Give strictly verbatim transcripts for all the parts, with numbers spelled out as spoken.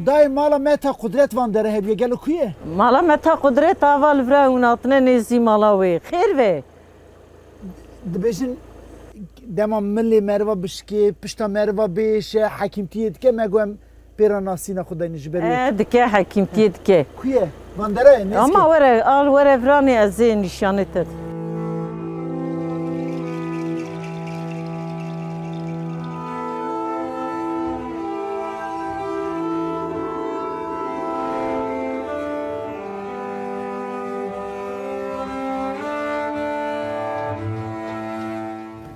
Dayê, mala Meta Qudret van dere hebûye, gelo ku ye? Mala Meta Qudret ava li vir e, hûn hatine nêzî mala wê. Xêr ve? Dibêjin dema milê meriva bişkê, pişta meriva bêşe, hekîmtiyê dike, me got em pê re nasîna xwe dayne ji ber wê. E, dike, hekîmtiyê dike. Ku ye? Van dere ye, nêzîkê? Ama were, al were viranê ez ê nîşanê te.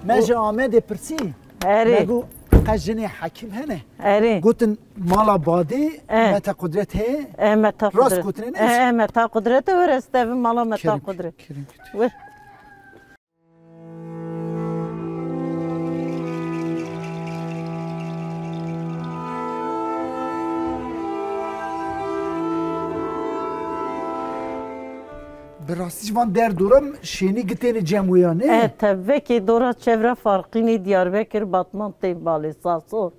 Me ji Amedê pirsî. Erê. Me got, qe jinê hekîm hene? Erê. Gotin mala badê, E. Meta Qudret heye? E, Meta Rast Qudret. Gotine ne? E, Meta Qudret e, were ez tevim mala Meta Kerem, Qudret. Kerem. Wer. Bi rastî ji van der dora şênî gitêne cem wê ya, ne? E, te vekê dora çevra Farqînê, Diyarbekir, Batman tên balê, Saso.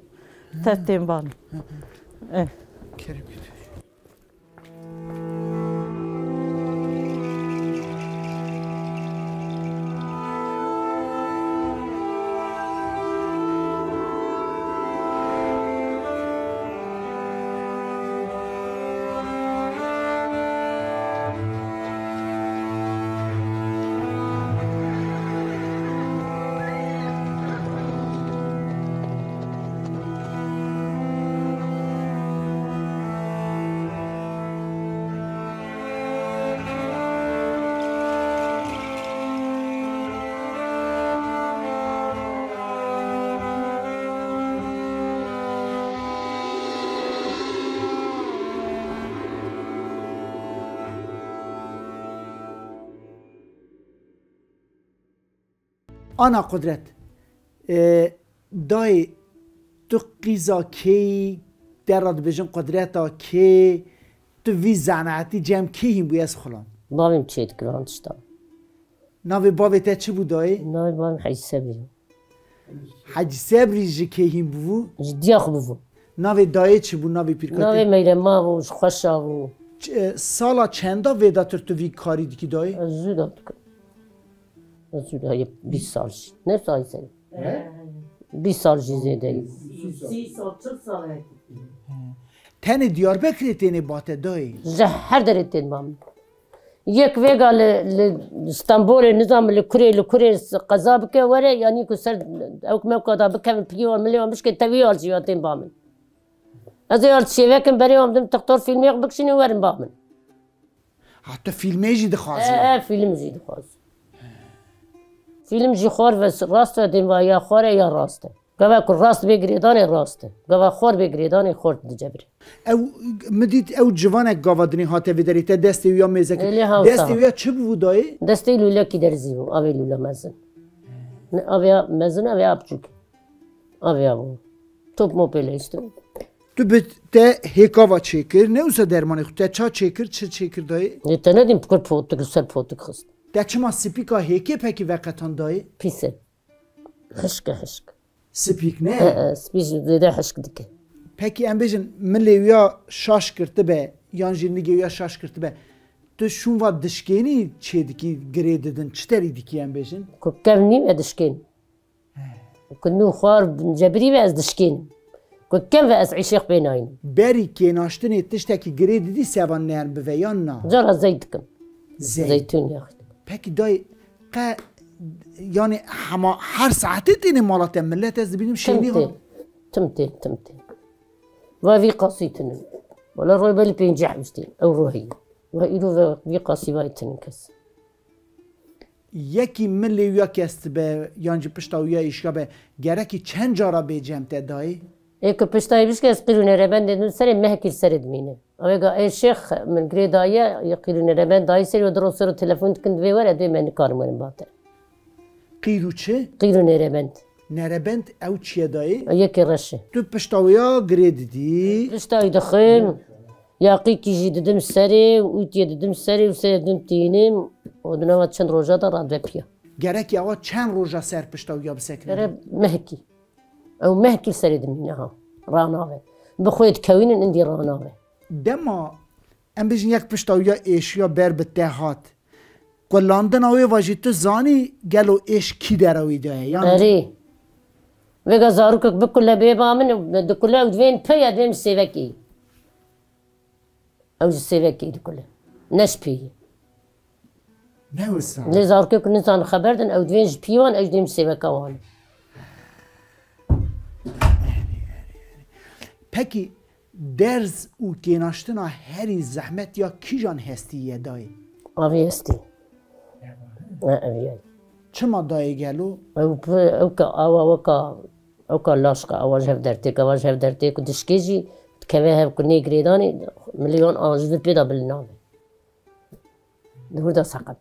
Te tên balê. E. Kerem. Ana Qudret, e, dayê, tu qîza kê yî, te re dibêjin Qudreta kê, tu vî zanetî cem kê hîn bûyî, ez xulam? Bavê min çêdikir van tişta. Navê bavê te çi bû dayê? Navê bavê min Hecî Sebrî. Hecî Sebrî ji kê hîn bû? Ji diya xwe bû. Navê dayê çi bû, navê pîrka te? Navê Meyrema bû, ji Xweşa bû. Ç-, e, sala çenda vêda tir tu vî karî dikî dayê? Ez zû da dikim. Ez zû da yê bîst sal jî. Ne sayî serê? He? Bîst sal jî zêde ye. Sî sal, çil sal heye. Tenê Diyarbekirê tênê ba te dayê? Ji her derê tên ba min. Yek vêga li, li Stenbolê, nizam li kurê, li kurê s-, qeza bike were, yanî ku ser ewk mewka da bikevin piyê wan milê wan bişkê tevî al jî ya tên ba min. Ez ê al şêvekim berê wan bidim, tixtor fîlmê bikişînin werin ba min. Ha, tu fîlmê jî dixwazî? E, e, fîlm jî dixwaz. Fîlm jî xwar ve s-, rast ve dên va ya xwar e ya rast e. Gava ku rast bê girêdanê rast e. Gava xwar bê girêdanê xwar dicebire. Ew, min dît ew civanek gava dinê hate vê derê te destê wî ya mêze kir. Êlê hewsa. Destê wî ya çi bû dayê? Destê lûlekî derzî bû, avê lûle mezin. Ne, avê ya mezin, avê ya biçûk. Avê ya bû. Top mopê lê işte. Tu bi te hêkava çêkir, ne wisa dermanê xwe, te ça çêkir, çi çêkir dayê? Ê, te nedîm kir potik, li ser potik xist. Te çima sipîka hêkê pekî veqetan dayê? Pîs e. Hişk e, hişk. Spîk ne? E, e, spî jî zêde hişk dike. Pekî em bêjin milê wî ya şaş girtibe, yan jî nigê wî ya şaş girtibe, tu şûn va dişkênî çê dikî, girê didin, çi terî dikî em bêjin? Ku kev nî ve dişkên. He. Ku nû xwar cebirî ve ez dişkênim. Ku kev ve ez îşeq pê naynim. Berî kênaştinê tiştekî girê didî sevan nerm bive yan na? Cara zey dikim. Zey. Zeytûn ya. Pekî dayê, qe, yanî hema her saetê tênê mala te, millet ez dibînim Tim şênî tê, ha. Tim tê, tim tê. Va vî qasî tinin. Wala roy belî pêncî hewştê. Ew rohî. Va îro ve vî qasî vay tinin kes. Yekî milê wî ya kes dibe, yan jî pişta wî ya îşka be, gerekî çend cara bê cem te dayê? Ê ku pişta wî bişke ez qîr û nerebendê din serê mehkî li serê dimîne. Ew ê ga ê şêx min girê daye, yê qîr û nerebend dayî serê û di ro ser û telefon dikin divê were, divê me nikarim werin ba te. Qîr û çi? Qîr û nerebend. Nerebend ew çi ye dayê? Yekê reş e. Tu pişta wî ya girê didî? Pişta wî dixim. Yaqîkî jî didim serê, ûtiyê didim serê û serê din tînim û di nava çend roja de radibe piya. Gerekî awa çend roja ser pişta wî ya bisekine? Gere mehkî. Ew mehkî serê dimîne ha. Ranave. Bi xwe dikewînin, indî ranabe. Dema, em bêjin, yek pişta wî ya êşiya ber bi te hat. Kulandina wê va jî tu zanî gelo êş kî dera wî de ye? Yan Erê. Vêga zarokek bikule bê ba min, dikule ew divên pê ye, divên sêvekê. Ew ji sêvekê dikule. Ne ji pê ye. Ne wisa. Lê zarokê ku nizan xeber din, ew divên ji pî wan, ew ji dêm sêveka wan. Pekî derz û kênaştina herî zehmet ya kîjan hestî ye dayê? Avê hestî. Ne, ev ye. Çima dayê gelo? Ew pi-, ew ke awa weka, ew ke laşka awa ji hev dertêk, awa ji hev dertêk û dişkê jî dikeve hev ku nê girêdanê, milyon a ji pê de bil nabe. Di wir de seqet.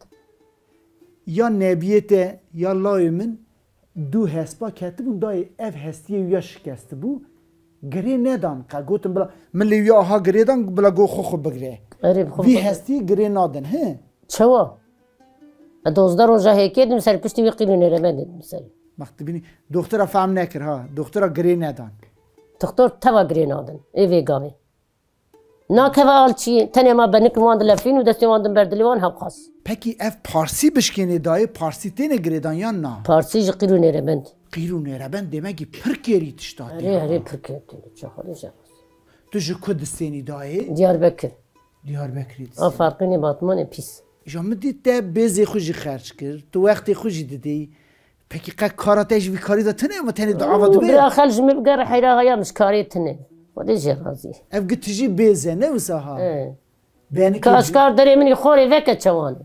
Ya nebiyê te, ya layê min, du hespa ketibûn, dayê ev hestiyê wî ya şikestibû, girê nedan. Qe gotin bila, min lê wî ya aha girê dan, bila go xwe xwe bigire. Erê, bi xwe Vî xwe hestiyê girê nadin, he? Çawa? E, dozdeh roja hêkê dim ser piştî wî qîr û nêremendê dim ser. Bak, dibînî, doxtora fehm nekir ha, doxtora girê nedan. Doktor teva girê nadin, ê vê gavê. Nakeve alçiyê, tenê ma benik wan dilefîn û destê wan din berdilê wan hewqas. Pekî ev parsî bişkênê dayê, parsî têne girêdan yan na? Parsî ji qîr û nêremend. Qîr û nêremend demekî pir kêrî tişta tê Erê, ha. Erê, pir kêrî tê, çaxo lê jî. Tu ji ku distênî dayê? Diyarbekir. Diyarbekirî distênî. A farqînê batmanê pîs. Ja min dît te bêzê xwe jî xerc kir, tu wextê xwe jî didî. Pekî qe kara te ji vî karî de tune ye, ma tenê di ava Û dibê? Bira xel ji min bigere heyra haya min ji karê tune. Xwedê jê razî. Ev gi tijî bêz e, ne wisa ha? He. Benî Ka kê ji kar derê min î xorê veke çewan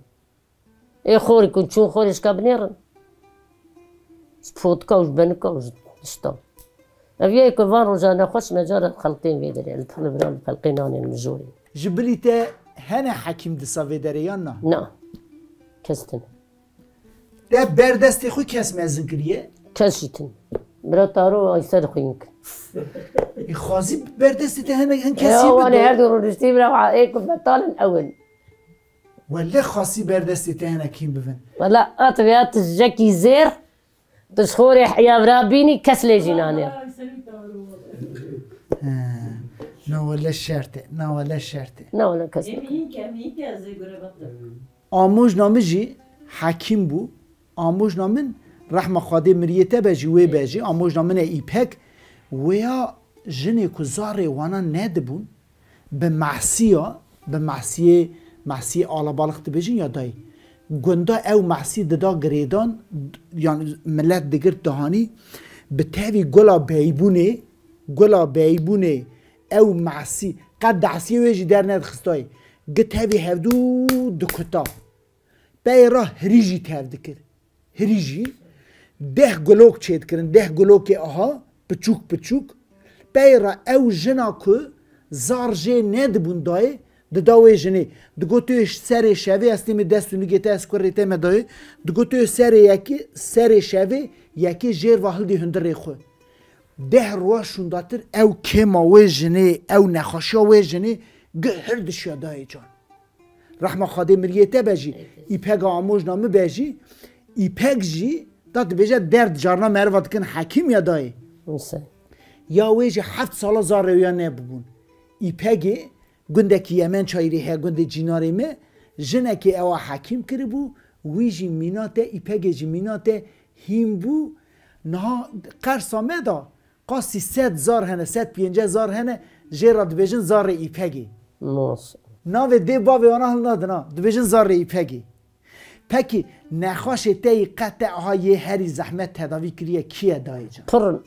e. Ê xorî ku çûn xorê ji ka binêrin. Ji potka û ji benika û ji tişta. Ev yê ku van roja nexweş me cara xelqên vê derê. Li pil bira li xelqê nanên mijorê. Ji bilî te hene hekîm disa vê derê yan na? Na. Kes tune. Te ber destê xwe kes mezin kiriye? Kes jî tune. Bira Taro ay ser xwîn kir. Ê xwazî ber destê te hene hin kesî Ya wan ê bide. Her du rûniştî bira wa ê ku betal in ew in. Wele xwasî ber destê te hene kîm bivin. Wela at vêya tijekî zêr, tu ji xorê heya vira bînî kes lê jî nanê. He. Na wele şert e, na wele şert e. Na wele kes Ê, nikir. Mîn ke, mîn ke ez ê gure bixtim. Amojna min jî hekîm bû. Amojna min, rehma Xwedê miriyê te be jî, wê be jî, amojna min e Îpek. Wêya jinê ku zarê wana nedibûn, bi mehsiya, bi mehsiyê, mehsiyê alabalix dibêjin ya dayî. Gunda ew mehsî dida girêdan, yan milet digirt dihanî, bi tevî gula beybûnê, gula beybûnê ew mehsî, qet dehsiyê wê jî dernedixistayê. Gi tevî hevdû dikuta. Peyê ra hirî jî tev dikir. Hirî jî deh gulok çêdikirin, deh gulokê aha, piçûk piçûk. Peyê ra ew jina ku zar jê nedibûn dayê, dida wê jinê. Digot tu yê serê şevê, ez têmê dest û nigê te, ez kurê te me dayê. Digot tu yê serê yekê, serê şevê yekê jêr va hildî hundirê xwe. Deh roja şûndatir ew kêma wê jinê, ew nexweşiya wê jinê gi hir dişiya dayê can. Rehma Xwedê miriyê te be jî, Îpega amojna min be jî, Îpek jî da dibêje derd carna meriva dikin hekîm ya dayê. Wisa. Ya wê jî heft sala zarê wê ya nebûbûn. Îpegê gundekî Yemen çayirê heye, gundê Cînarê me, jinekê ewa hekîm kiribû, wî jî mîna te, Îpegê jî mîna te hîn bû. Niha qersa me da, qasî sed zar hene, sed pênceh zar hene, jê re dibêjin zarê Îpegê. Mas. Navê dê bavê wana hilnadin ha, dibêjin zarê Îpegê. Pekî nexweşê te yî qe te aha yê herî zehmet tedavî kiriye kî ye dayê can? Pir in.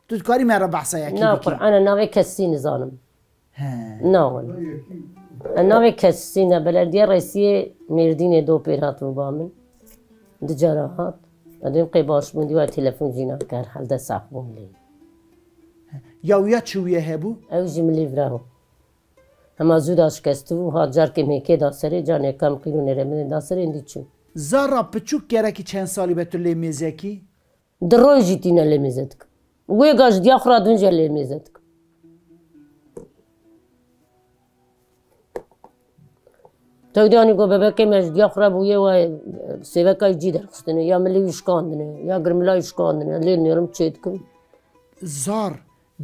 Tu dikarî me re behsa yekî Na, bikî? Qur'ana navê kesî nizanim. He. Na wele. E, navê kesî ne, belediye reisiyê Mêrdînê do pêr hat û ba min. Di cara hat. Edêm qey baş bûn, dîwa telefon jî nake, herhalde sax bûn lê. Ya wiya çi wiye hebû? Ew jî milî vira bû. Hema zû da şikestibû, hat carkê mêkê da serê, canê kam qîr û nêremê da serê, êndî çû. Zara piçûk gerekî çend salî be tu lê mêzekî? Di roy jî tîne lê mêze dikim. Wê ga ji diya xwe re dûn jî lê mêze dikim. Tewdî anî go bebekê me ji diya xwe re bûye, we sêveka cî derxistine, ya milê wî şikandine, ya girmila wî şikandine, lê nêrim çê dikim. Zar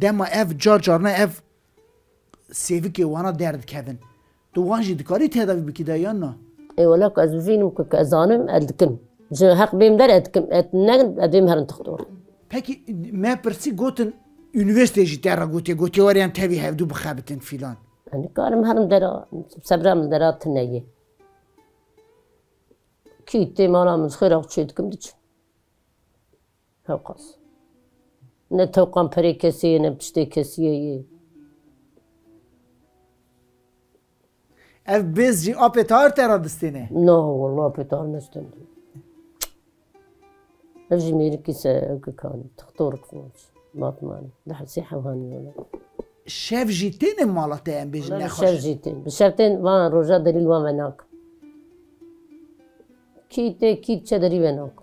Dema ev car carna ev sêvikê wana derdikevin. Tu wan jî dikarî tedavî bikî de yan na? Ê wele ku ez bivînim ku, ku ez zanim, ez dikim. Ji heq bêm der ez dikim. Ez ne, ez bêm herin tixtor. Pekî me pirsî gotin, unîversîtê jî te re gotiye, gotiye were em tevî hevdû bixebitin filan. Ez nikarim herim dera, sebra min dera tune ye. Kî tê mala min xêra xwe çê dikim diçim. Hewqas. Ne tewqan perê kesê ye, ne piştê kesî ye yê. Ev bêz jî apê tahir te re distêne? Na, wela apê tahir nestendî. Ev jî mêrikî se, ew ki kanî, tixtorik filan. Batmanî. Di hesê hewhanî wele. Şev jî têne mala te em bêjin Wele bi şev nexweş? Jî tên. Bi şev tên van roja derî li wan ve nakim. Kî tê, kî diçe derî ve nakim.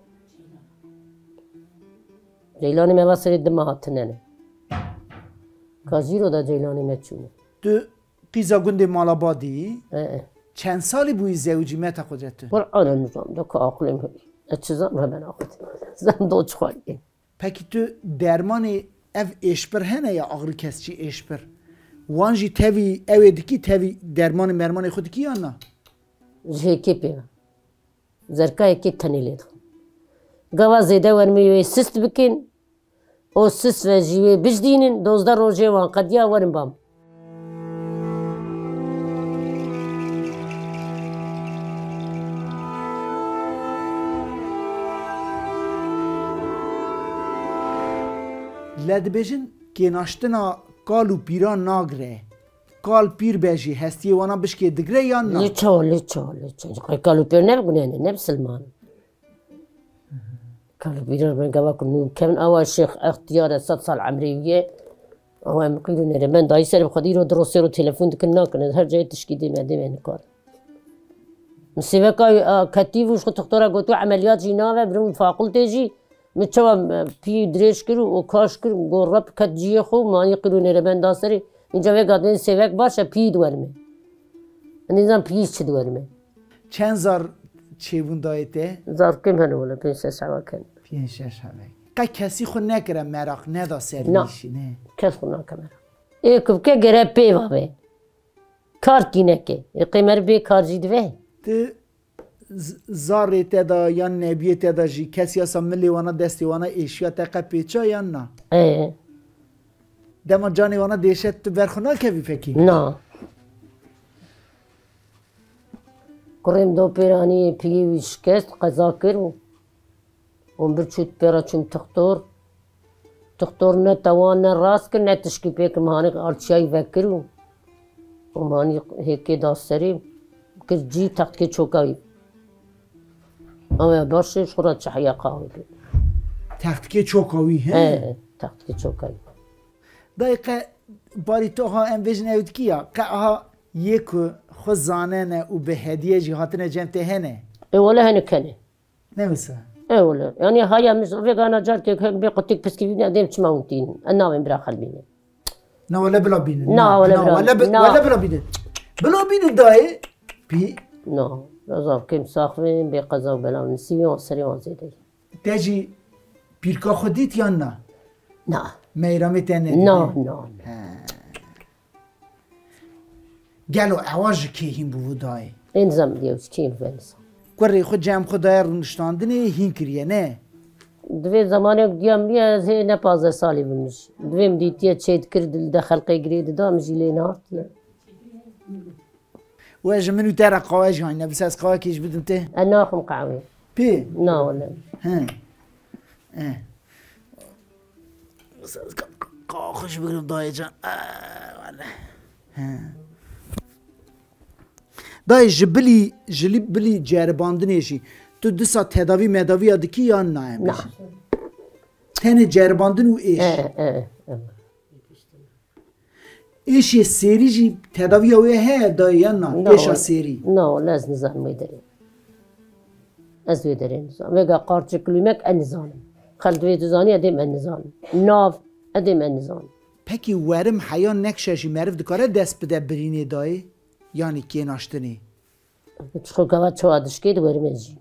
Ceylanê me va serê dima hatine ne. Ka zîro da ceylanê me çûne. Tu qîza gundê Malabadî yî? E, e. Çend salî bûyî zewicî Meta Qudret tu? Qur'an e nizam da ka aqilê min. Ez çi zan re ben aqilê. Zan do çi xwarî. Pekî tu dermanê ev êşpir hene ya axrîkesçî êşpir? Wan jî tevî ew ê dikî, tevî dermanê mermanê xwe dikî yan na? Ji hêkê pê ve. Zerka hêkê tenê lê dixwim. Gava zêde wermê wê sist bikin, o sist ve jî wê bijdînin, dozdeh rojê wan qediya werin bam. Le dibêjin, kênaştina kal û pîran nagire. Kal pîr be jî hestiyê wana bişkê digre yan na? Lê çawa, lê çawa, lê çawa? Qey kal û pîr ne bi guneh ne, ne bi silman. Kal û pîran me gava ku nû kevin awa şêx extiyar e, sed sal emrê wî ye. Awa em qîr û nêrê ben dayî ser bi xwedî îro di rosê ro telefon dikin nakin. Ez her cayê tişkî dê me, dê me nikar. Min sêveka wî, a, ketî bû, ji xwe doktora got, wê emeliyat jî nabe, birim fakultê jî. Min çawa, e, pî dirêj kir û kaş kir, got, rep ket ciyê xwe, manî qîr û nêrê ben da serê. Înca vê gadên sêvek baş e, pî diwerime. Nîzan pî çi diwerime. Çend zar çêbûn dayê te? Zarkêm hene wele, pênc şeş hevek hene. Pênc şeş hevek. Qe kesî xwe nekire meraq, neda ser Na. Îşî, ne? Kes xwe nake meraq. Ê ku bike gere pê va be. Kar kî neke. Ê qê meriv bê kar jî dive. Ti z-, zarê te de yan nebiyê te de jî kes yasa milê wana destê wana êşiya te qe pêça yan na? Ê. Dema canê wana dêşe tu ber xwe nakevî pekî? Na. Kurê min do pêranî piyê wî şikest, qeza kir û û min bir çû pê re çûm tixtor. Tixtor ne tewan ne rast kir, ne tişkî pê kir, min hanî arçiyayî vekir û, û min hanî hêkê da serê, kir cî textikê çoka wî. Ew ya baş e, ji xwe re çehiya qawê kir. Textikê çoka wî, he? He, textikê çoka wî. Dayê qe barî tu ha em vêjin ew dikî ya, qe aha yê ku xwe zanene û bi hediye jî hatine cem te hene? E wele hinek hene. Ne wisa? E wele. Yani haya min vê gana carkê hek bê qutik piskî bîne, dêm çima hûn tînin. E navên bira xelbîne. Na wele bila bînin. Na wele bila. Wele bi-, na. Wele bila bînin. Bila bînin dayê. Pî. Na. Zav kêm sax bin, bê qeza û bela min sî wan serê wan zêde. Te jî pîrka xwe dît yan na? Na. Meyramê te nedî? Na, na. He. Gelo ewa ji kê hîn bû dayê? Ê nizam diye ji kê hîn bû nizam. Kurê xwe cem xwe daye rûniştandinê hîn kiriye, ne? Divê zemanek diya min ya ez hê ne pazdeh salî bim jî. Divê min dîtiye çê dikir, dil de xelqê girê dida, min jî lê nehatiye. We ji min û te re qawe jî hayne, bi ses qawekê jî bidim te. Ez naxim qawê. Pê? Na wele. He. He. Ka-, ka-, ka-, xweş bigirim dayê can. Aa, wele. He. Dayê ji bilî, ji lî-, bilî ceribandinê jî tu disa tedavî medaviya dikî yan na em Na. Bêjin? Tenê ceribandin û êş. E, e, e. Êşê sêrî jî tedaviya wê heye dayê yan na? Na, Êşa wele. Sêrî. Na, wele ez nizanim wê derê. Ez wê derê nizanim. Vêga qarçik lûmek ez nizanim. Xelk divê tu zanî, ez dêm ez nizanim. Nav, ez dêm ez nizanim. Pekî werim heya nekşe jî meriv dikare dest bide birînê dayê? Yanî kênaştinê? Çixo gava çawa dişkê diwerim ez jî.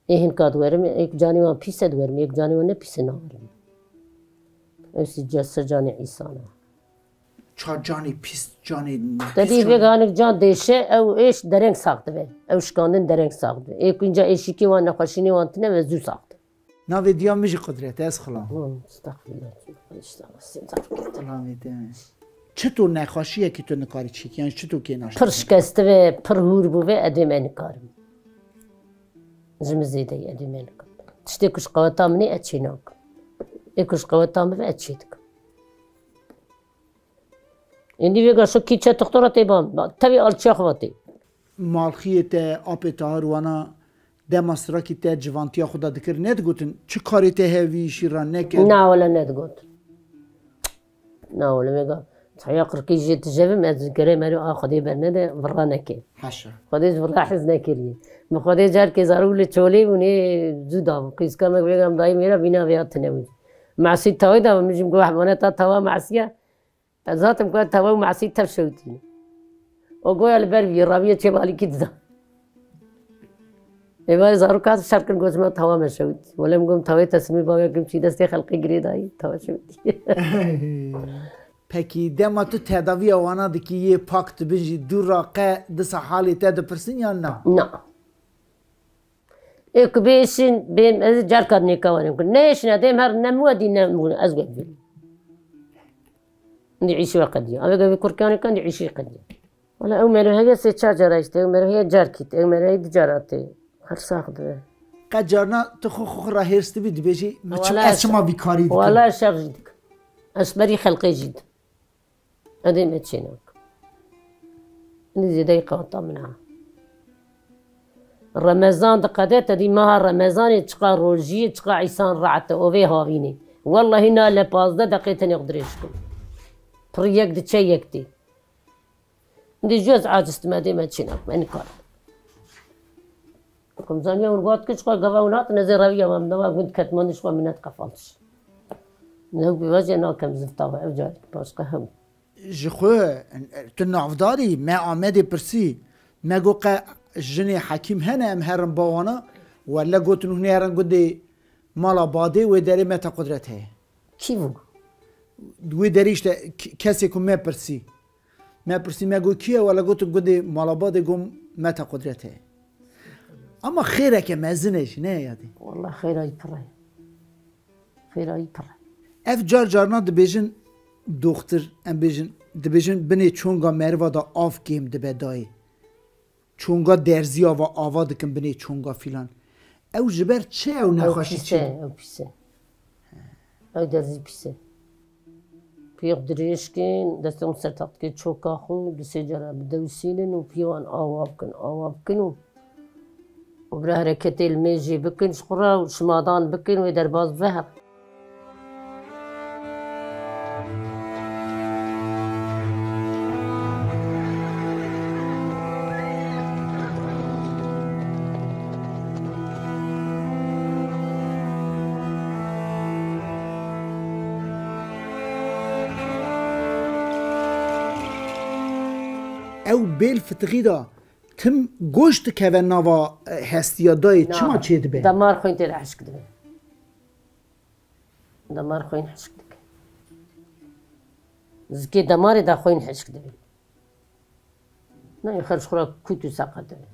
Ê hinka diwerim, ê ku canê wan pîs e diwerim, ê ku canê wan ne pîs e nawerim. Ew sî ca-, sir canê Îsa ne. Ça canê pîs, canê Te pîs dî can. Vêga hinek can dêşe, ew êş dereng sax dibe. Ew şikandin dereng sax dibe. Ê ku înca êşîkê wan, nexweşînê wan tine ve zû sax dibe. Navê diya min jî Qudret e, ez xila. Hı, estexfirullah. Xila vê te. Çito nexweşiyekî tu nikarî çêkî, yan çito kênaş? Pir şikestibe, pir hûr bûbe, edê me nikarim. Ji min zêde ye, edê me nikarim. Tiştê ku ji qeweta min ê, ez çê nakim. Ê ku ji qeweta min ve, ez çê dikim. Êndî vêga şo kî çe toxtora tê ban. Tevî alçiya xwe tê. Malxiyê te, apê te har wana dema sirakî te civantiya xwe de dikir, nedigotin, çi karê te heye vî îşî re neke? Na wele nedigot. Na wele vêga. Çaya qirkî jê tijevim, ez gerê merî a Xwedê bernede, virra neke. Haşa. Xwedê ji virra hez nekiriye. Min Xwedê carkê zarû li çolê bûn, ê zû dabû. Qîska me vêga em dayî mêra bîna vê ya tine bû. Masî tawê da, min jim got, hebane ta tawa masiya. Ez hatim ku tava û masî tev şewitîne. O goya li ber vî raviye çê balîkî dida. Êvarê zarok hat şer kin, got, "Ma tava me şewitî." Wele min got, "Tavê te simî bavê kim çî destê xelqê girê dayî, tava şewitî." Pekî dema tu tedaviya wana dikî yê pak dibin jî dû ra qe disa halê te dipirsin yan na? Na. Ê ku bêşin, bêm ez carka nêka werim ku. Nêşine dêm her ne muwe dî ne muwe ez got bî. Ndi îşî we qediya. Ave gavê kurkanê kan ndi îşî qediya. Wala ew mero heye sê çar cara işte, ew mero heye car kît, ew mero heye di cara tê. Her sax dibe. Qe carna tu xwe xwe ra hêrs dibî dibêjî, "Mi çi, ez çima vî karî dikim?" Wala şer jî dikim. Ez berî xelqê jî dikim. Edê me çênak. Nî zêdeyî qeweta min ha. Remezan diqede te dî meha Remezanê çiqa rojiyê, çiqa îsan rahat e, o vê havînê. Wellahî na le pazdeh deqê tenê xwe dirêj kim. Pir yek diçe yek tê. Dî jû ez aciz dime dê me çênak, me nikar. Kum zaniya hûn got ki çiqa gava hûn hatin, ez ê reviya me, min dema gund ketman, çiqa minet qefaltiş. Ne bi vecê nakem zifta ve, ev carek başqa hew. Ji xwe, tu navdarî, me Amedê pirsî, me got qe jinê hekîm hene, em herin bawana, welle gotin hûn ê herin gundê mala badê, wê derê Meta Qudret heye. Kî bû? Wê derê işte k-, kesê ku me pirsî. Me pirsî me got kî ye, wele gotin gundê Malabadê, got Meta Qudret heye. Ama xêreke mezin e jî, ne yadî? Wela xêra wî pir e. Xêra wî pir e. Ev car carna dibêjin doxtir, em bêjin, dibêjin binê çonga meriva de av kêm dibe dayê. Çonga derziya ve ava dikin binê çonga filan. Ew ji ber çi ew nexweşî çê? Ew pîs e, ew pîs e. Ew derzî pîs e. Piyê xwe dirêj kin, destê xwe ser taxtikê çoka xwe, du sê cara bidewsînin û piyê wan awa bikin, awa bikin û û bira hereketê li mêjê bikin ji xwe re û şimadan bikin wê derbas bibe heq. Ew bêl fitixî da tim goş dikeve nava, e, hestiya dayê, çima çê dibe? Demar xwîn tê de hişk dibe. Demar xwîn hişk dike. Zikê demarê de xwîn hişk dibe. Ne, xerc xwe ra kût û seqet dibe.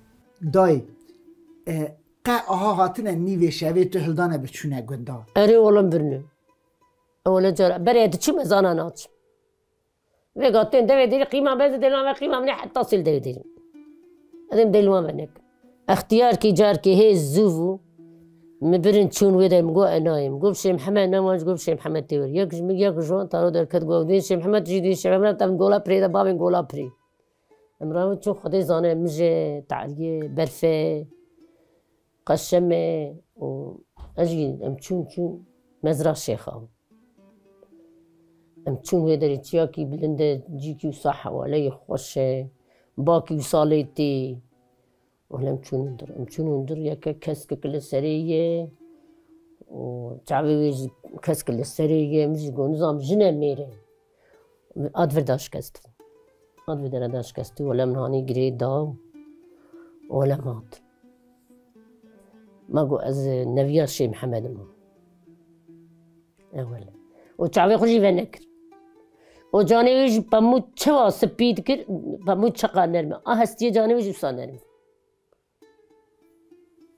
Dayê, e, qe aha hatine nîvê şevê tu hildane bi çûne gunda? Erê olim birine. Ewle cara berê diçûm ez ana naçim. Vêga tên devê dêrî qîma bezê dêlwan ve qîma min ê heta sêl devê dêrî. Ez êm dêlwan ve nek. Extiyarkî carkê hê zû bû. Min birin çûn wê de min got enayê. Min got Şêx Mihemed, ne wan ji got Şêx Mihemed tê wir. Yek ji min yek ji wan taro derket got dîn Şêx Mihemed jî dîn Şêx Mihemed em gola pirê de bavên gola pirê. Em ravin çûn Xwedê zane min jê tariyê berfê. Qeşeme û ez jî em çûn çûn mezra şêxa. Em çûn wê derê çiyakî bilind e, cîkî wisa hewaleyê xweş e, bakî wisa lê tê. Wele em çûn hundir. Em çûn hundir yeke keskek li serê ye û çavê wê jî keskek li serê ye. Min jî got nizam jin e mêr e. Ad vir da şikestî. Ad vir dere da şikestî, wele min hanî girê da û wele min hat. Ma got ez neviya Şêx Mihemed im. Ewel. Û çavê xwe jî venekir. Û canê wê jî pemû çawa spî dikir, pemû çaqa nerm e. A hestiyê canê wê jî wisa nerm e.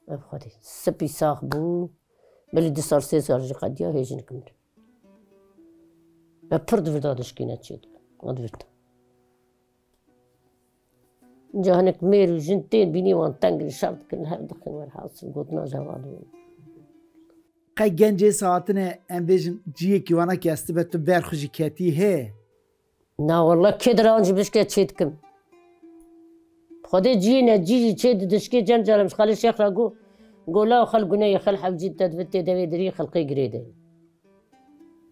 Ev Xwedê, spî sax bû. Belê du sal, sê sal jî qediya, hê jinik mir. Me pir divirda dişkîne çê dikin. O divirda. Ca hinek mêr û jin tên bînî wan tengin şer dikin, hev dixin, werhasil gotina ji hevalê. Qey gencê sa hatine, em bêjin, ciyekî wana ki estibe tu ber xwe jî ketî hê? Na wele kê dira wan jî bişke çê dikim. Xwedê ciyê ne, cî jî çê di dişkê cem carem ji Xalê Şêx re got, got, "Law xel guneyê xel hewcî te divê tê devê dirî xelqê girê de."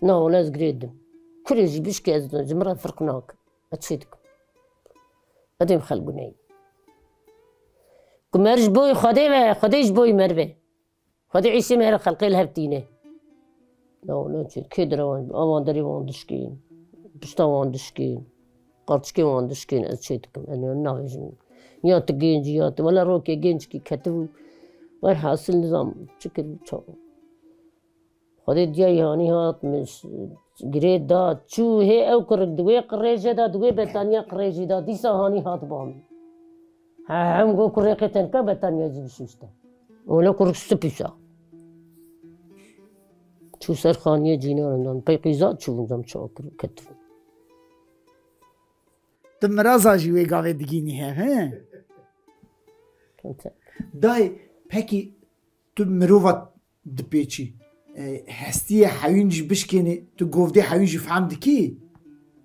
Na wele ez girê didim. Kurê jî bişke ez ji min re firq nakim. Ez çê dikim. Edêm xel guneyî. Ku mer ji boyî Xwedê ve, Xwedê ji boyî mer ve. Xwedê îşê me re xelqê li hev tîne. Na wele çê, kê dira wan, a wan derê wan dişkên, pişta wan dişkên, qarçikê wan dişkên, ez çê dikim, ez navêjim. Ya tu gêncî ya tu, wele rokê gêncikî ketibû, werhasil nizam çi kiribû, ça-, Xwedê diya hanî hat, min ş-, girê da, çû hê ew kurik di wê qirêjê de, di wê betaniya qirêjî de, dîsa hanî hat ba min. He, hem got kurê qê tenka betaniya jî bişûşte. Wele kurik spî sax. Çû ser xaniyê cînanan dan. Pey qîza çû dan çawa kir, ketif. Tu miraza jî wê gavê digînî hev, he? Dayê, pekî tu mirova dipêçî. E, hestiyê heyûn jî bişkênî, tu govdê heyûn jî fehm dikî?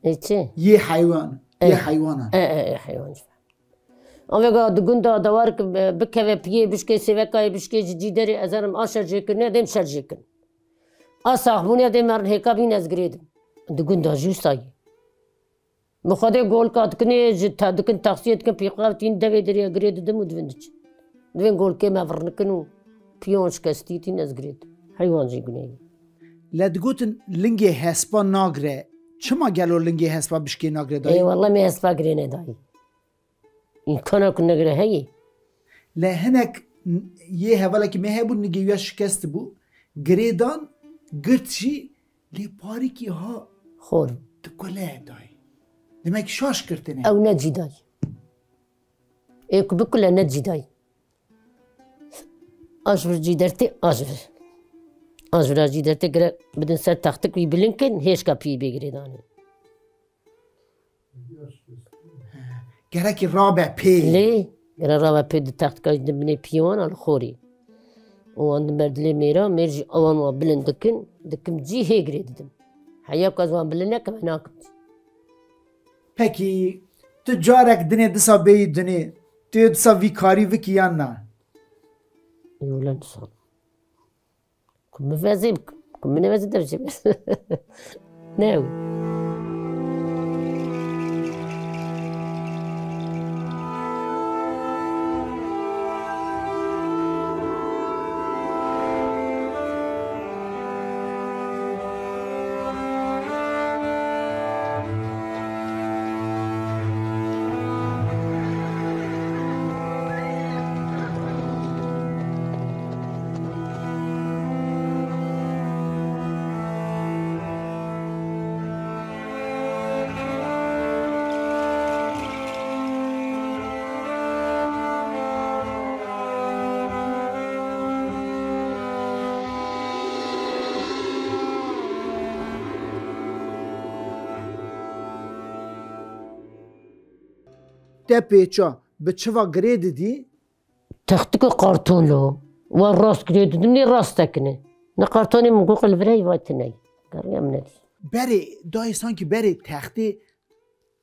Ê çi? Yê heywan, E. yê heywanan. E, e, e, heywan jî fehm. Avêga di gunda dewar ki, e, bikeve piyê bişkê, sêvekayê bişkê ji cî derê ez herim a şer jê kirine, dêm şer jê kirin. A saxbûnê dê merin hêka bîn ez girê dim. Di gunda jî wisa yê. Bi Xwedê golka dikinê ji te-, dikin taksiyê dikin pîqav tîn devê derê girê didim û divin diçin. Divên golkê me virnikin û piyon şikestî tîn ez girê dim. Heywan jî guneyî. Le digotin lingê hespa nagre. Çima gelo lingê hespa bişkê nagre dayî? Ê, wele me hespa girê nedayî. Îmkana ku negire heye. Le hinek n-, yê hevalekî me hebû, nigê wî ya şikest bû. Girêdan, girt jî, lê parîkî ha Xor. Dikule dayî. Demek şaş girtine. Ew ne cî dayî. Ê ku bikule ne cî dayî. A ji vir cî dertê, a ji vir. A ji vir a cî dertê gire bidin ser textik wî bilind kin, hêşka pî bê girêdanê. Gerekî rabe pê. Lê, gere rabe pê di textika jî di binê piyê wan a li xorî. Û wan di ber dilê mêra, mêr jî ewan wa bilind dikin, dikim cî hê girê didim. Heya ku ez wan bilind nekim, ez nakim cî. Pekî, tu carek dinê disa bêyî dinê, tu yê disa vî karî vikî yan na? Ê wele nisan. Ku min vezê bikim, ku min nevezê dev jê. Ne ew. Te pêça bi çiva girê didî? Textik û karton lo. Wan rast girê didim, nê rast tekine. Ne kartonê min got li vireyî vay tine. Geriya min nedî. Berê, dayê sankî berê textê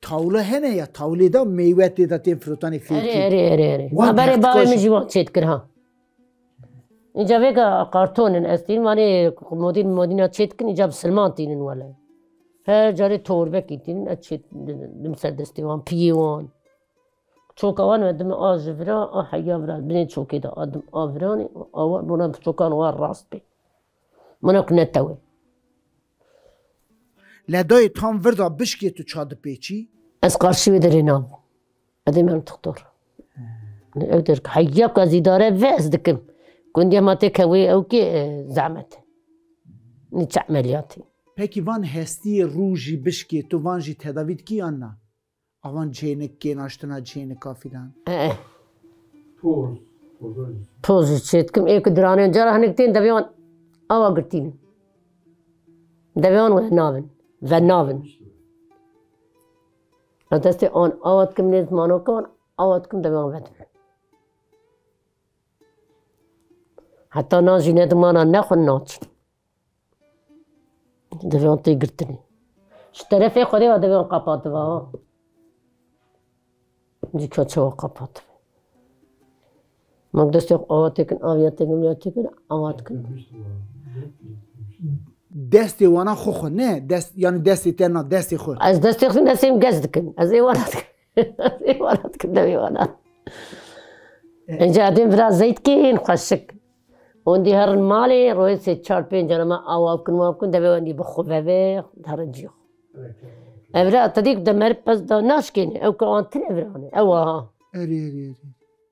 tawle hene ya, tawlê de meywe tê de tên firotanê fêkî. Erê, erê, erê, erê. Wan Ha, berê textika bavê min jî. Jî wan çêdikir ha. Înca vêga karton in, ez tînim, wanê modîn, modîna çêdikin, înca bi silman tînin wele. Her carê torbekî tînin, ez çê dim ser destê wan, piyê wan. Çoka wan ve dime a ji vira, a heya vira, binê çokê de a dim a viranê, a wa, bona çokan wa rast bê. Mana ku ne tewe. Le dayê tam vir da bişkê tu ça dipêçî? Ez qarşî wê derê nabim. Edê me em doktor. Ew der ki heya ku ez îdare ve ez dikim. Gundiya ma tê kewê ew kê, e, zehmet e. Nî çi emeliyatê. Pekî van hestiyê rû jî bişkê, tu van jî tedavî dikî yan na? Avan cênik kênaştina cênika filan. Eh, Toz. Toz. Toz çêtkim ê ku diranên cara hinek tên devê wan awa girtînin. Devê wan ve navin. Ve navin. Ez destê an awa dikim nêz manoka wan awa dikim devê wan vedin. Heta nan jî ne dimana nexwin naçin. Devê wan tê girtinê. Ji terefê Xwedê ve devê wan qapatiba ha. Dîka çawa qapatibe. Mak destê xwe awa têkin, aviya têkin, aviya têkin, awa dikin. Destê wana xwe xwe ne, dest, yani destê te na, destê xwe. Ez destê xwe destê min gez dikin. Ez ê wana dikin. Ez ê wana dikin, devê wana. Înca edên vira zeyt kên xweşik. Hûn dî herin malê, royê sê çar pênc cana me awa bikin, wa bikin, devê wendî bi xwe veve, herin cî xwe. Evra te dî ku de merib pez da naşkêne, ew ke an tine virane, ew aha. Erê, erê, erê.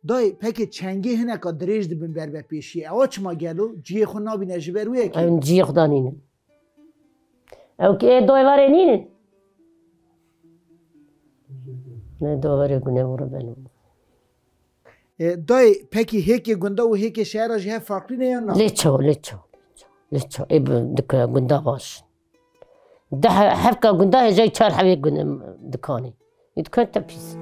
Dayê, pekê çengê hineka dirêj dibin ber be pêşiyê. Ewa çima gelo? Ciyê xwe nabîne ji ber wê yekê. Ew ciyê xwe da nînin. Ew ki ê doyê varê nînin. Ne doyê varê gune vuru beno. E, dayê, pekî hêkê gunda û hêkê şehera ji hev farqlî ne yan na? Lê çaw, lê çaw, lê çaw. Lê çaw. Ê bi dike gunda baş. De he-, hevka gunda hêjay çar hevê gune dikanê. Ê dikan te pîs.